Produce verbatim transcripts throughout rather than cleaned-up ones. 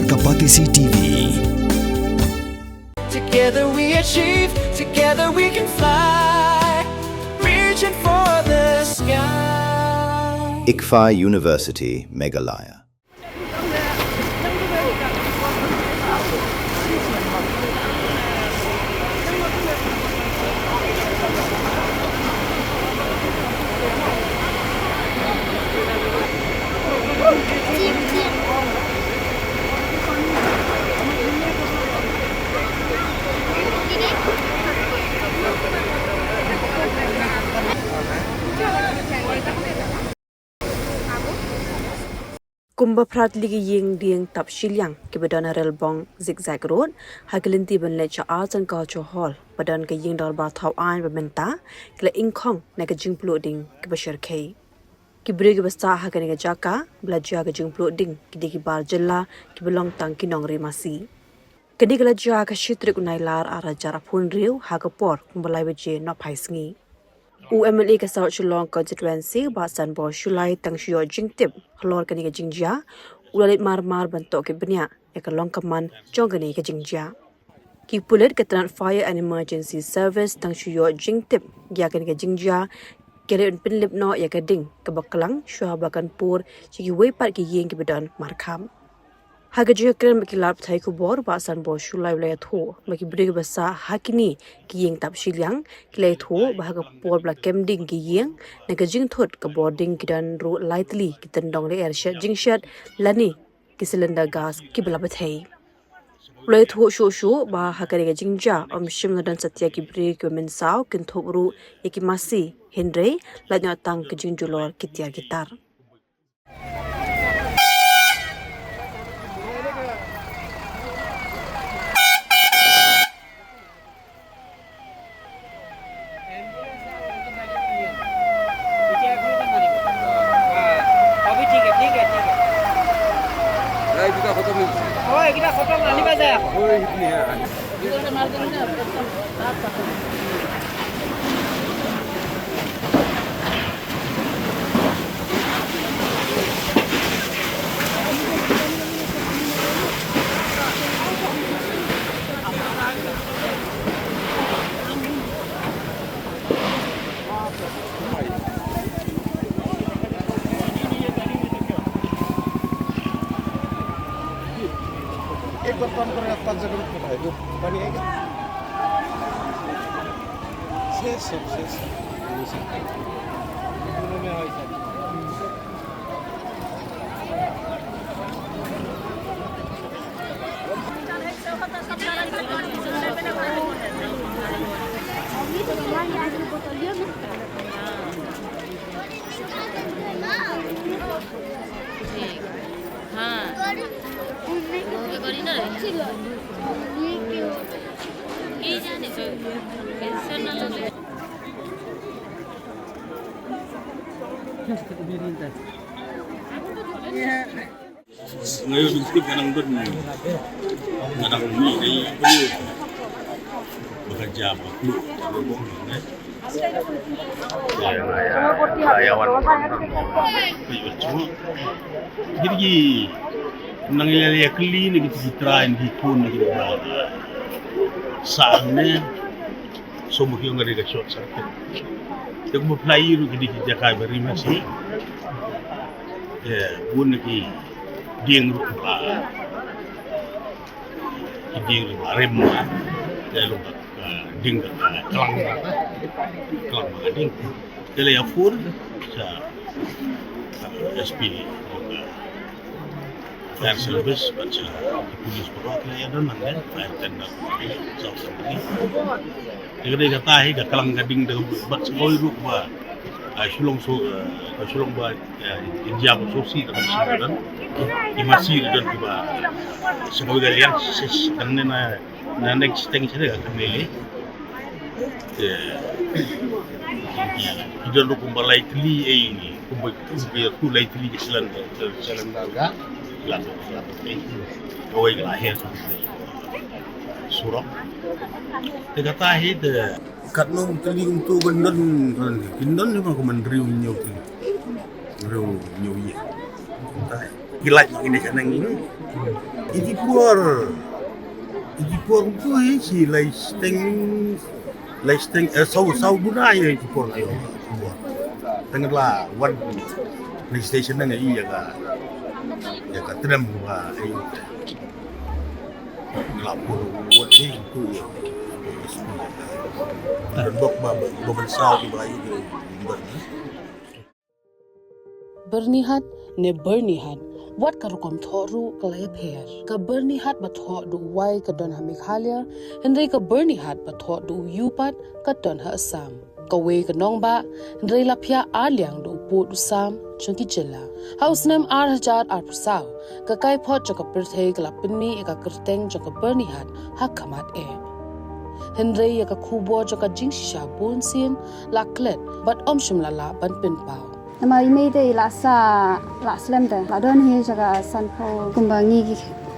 Kapatisi T V. Together we achieve, together we can fly, reaching for the sky. ICFAI University, Meghalaya. Kumba phra tylli ki ïing dieng tap shiliang kiba don ha Relbong Zigzag Road, ha ka lynti ban leit sha Arts and Culture Hall ba don ka ïing dorbar thaw aiñ ba mynta, ki la ingkhong na ka jingpluh ding kaba shyrkhei. Ki briew kiba sah ha kane ka jaka ba la jia ka jingpluh ding ki dei ki bar jylla kiba long tang ki nongri masi. Kane ka la jia ha ka shi tarik u Nailar ar hajar arphew hynriew ha ka por kumba lai baje nohphai sngi. U M L A ka South Shillong Constituency, Bah Sanbor Shullai, tang shu ïoh jingtip halor kane ka jingjia, u la leit mar mar ban tohkit bniah ïa ka long ka man jong kane ka jingjia. Ki pulit ka tnat Fire and Emergency Service tang shu ïoh jingtip ïa kane ka jingjia, ki la leit pynlip noh ïa ka ding kaba klang shuwa ba kan pur sha kiwei pat ki ïing kiba don markhap. Ha ka jingkren bad ki lad pathai khubor, Bah Sanbor Shullai u la ïathuh ba ki briew kiba sah ha kine ki ïing tap shiliang ki la ïathuh ba ha ka por ba la kem ding ki ïing, na ka jingthut ka bording ki don ruh lai tylli ki tyndong lyer shet jingshet lane ki cylinder gas kiba la bthei. U la ïathuh shuh shuh ba ha kane ka jingjia ym shym la don satia ki briew kiba mynsaw kin thup ruh ïa ki masi, hynrei lait noh tang ka jingjulor ki tiar ki tar. अभी ठीक है, ठीक है, ठीक है। नहीं, कितना खत्म नहीं। ओए, कितना खत्म नहीं बजा। ओए, इतनी है। एक बार पंप करो, पाँच सौ रुपये का है, वो पानी आएगा। शेष सब, शेष सब। दोनों में है सब। ठीक। हाँ। वो भी करी ना रही। ये जाने को टेंशन ना ले। Nga ïoh duk tip nga nang don, nga nang mih na ïing briew ba ka jia ba kluh. Nga ïa wan ba ïoh jngoh. Ki dei ki nang ïa ïa kylli na ki trai na ki khun na ki ba sah ne. Sum ki ong ka dei ka short circuit. Te kumba pla ïa ruh ki dei ki jaka ba rim ha shi. Te bun ki dieng ruh ba, ki dieng ruh ba rim ba. Te ruh ba, ah, ding ka, ah, klang ba. Klang ba ka ding. Te la ïa phone sha, ah, S P ruh ba. Fire service, bad sha ki police baroh ki la ïa don hangne, fire tender, sha u sha u. Te ka dei kata hi ka klang ka ding da bad sha kawei ruh ba, ah, shu long shu, ah, shu long ba, ah, i jia ba shu sih da bad sha don. I masi da don kiba sha kawei ka liang, sis, hangne na Na next thing sha ka kane. Ki don ruh kumba lai tylli ei, kumba kumba ïa tu lai tylli ki cylinder, cylinder ga. La tu la tu ei. Kawei ka la her surok. Te kata hi te katno tylli kumtu kin don, kin don hi ma kumba hynriew hynñiew tylli. Hynriew hynñiew ïing. Kata hi. Ki lait ma kine ka neng ni. Iti por. Iti por tu hi si lai steng, lai steng, eh, sau, sau duna ya iti por ayo. Tengah la wan ni station nang ayo ya ka, ya ka tram ba ayo. La por wan ni tu ya. Dan bok ba, ba, ba ban sau di ba ayo. Byrnihat ne Byrnihat, wat ka rukom thoh ruh ka la ïapher. Ka Byrnihat ba thoh da u wai ka don ha Meghalaya, hynrei ka Byrnihat ba thoh da u yu pat ka don ha Assam. Kawei ka nongbah, hynrei la phiah ar liang da u pud u sam jong ki jylla. Ha u snem ar hajar arphew saw, ka kaiphod jong ka pyrthei ka la pynmih ïa ka kyrteng jong ka Byrnihat ha khmat eh. Hynrei ïa ka khubor jong ka jingshisha bunsien la klet bad ym shym la lah ban pynpaw. Namar i mei te i la sah, la slem te. La don hi jaka sanphew kumba ngi ki,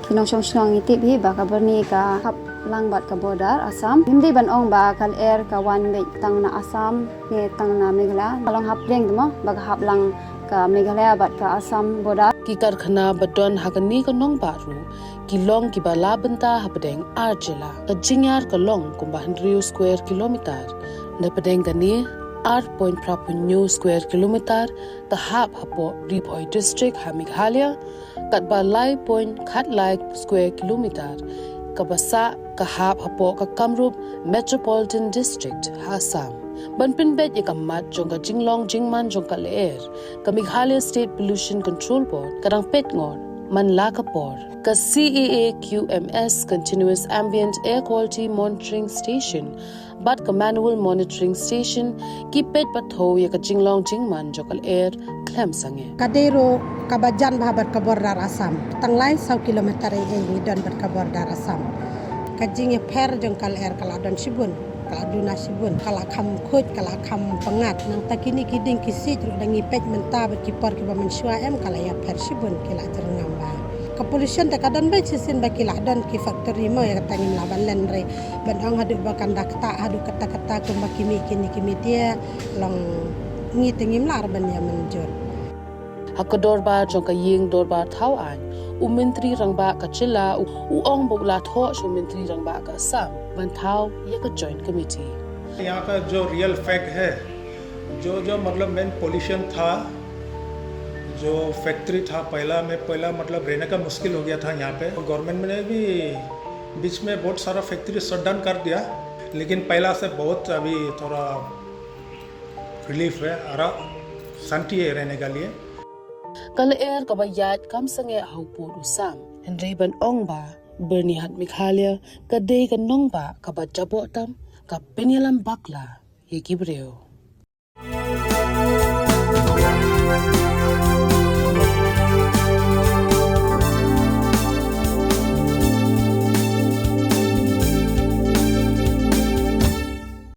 ki nongshong shnong ngi tip hi ba ka Byrni ka hap lang bad ka border Assam. Ngim dei ban ong ba ka lyer ka wan beit tang na Assam ne tang na Meghalaya. Ka long hapdeng te mo ba ka hap lang ka Meghalaya bad ka Assam border. Ki karkhana ba don ha kane ka nongbah ruh ki long kiba la bynta hapdeng ar jylla. Ka jingïar ka long kumba hynriew square kilometer. Na pdeng kane, ar point phra phew hynñiew square kilometer ka hap hapoh Ri Bhoi District ha Meghalaya, katba lai point khatlai square kilometer kaba sah ka hap hapoh ka Kamrup Metropolitan District ha Assam. Ban pynbeit ïa ka mat jong ka jinglong jingman jong ka lyer, ka Meghalaya State Pollution Control Board ka dang peit ngor man la ka por. Ka C A A Q M S, Continuous Ambient Air Quality Monitoring Station bad ka Manual Monitoring Station, ki peit pathou ïa ka jinglong jingman jong ka lyer khlem sangeh. Ka dei ruh kaba jan bha bad ka border Assam. Tang lai saw kilometer ei ei ngi don bad ka border Assam. Ka jingïapher jong ka lyer ka la don shibun, ka la duna shibun, ka la kham khuid, ka la kham pyngngad. Nangta kine ki dieng ki siej ruh da ngi peit mynta bad ki por kiba mynshuwa em ka la ïapher shibun, ki la jyrngam bha. Ka pollution te ka don beit shisien ba ki la don ki factory mo, ïa kata ngim lah ban len re. Ban ong haduh ba kan da ktah haduh katta katta kumba ki mih kine ki media, long ngi te ngim lah re ban ïa mynjur. Ha ka dorbar jong ka ïing dorbar thaw aiñ, u Myntri Rangbah ka jylla u, u ong ba u la thoh sha u Myntri Rangbah ka Assam ban thaw ïa ka Joint Committee. यहाँ का जो रियल फैक्ट है, जो जो मतलब मेन पोल्यूशन था, जो फैक्ट्री था पहला में, पहला मतलब रहने का मुश्किल हो गया था यहाँ पे। गवर्नमेंट ने भी बीच में बहुत सारा फैक्ट्री शट डाउन कर दिया, लेकिन पहला से बहुत अभी थोड़ा रिलीफ है, आराम, शांति है रहने के लिए। Ka lyer kaba ïaid kam sangeh ha u pud u sam, hynrei ban ong ba Byrnihat Meghalaya ka dei ka nongbah kaba jaboh tam, ka pynïalam bakla ïa ki briew.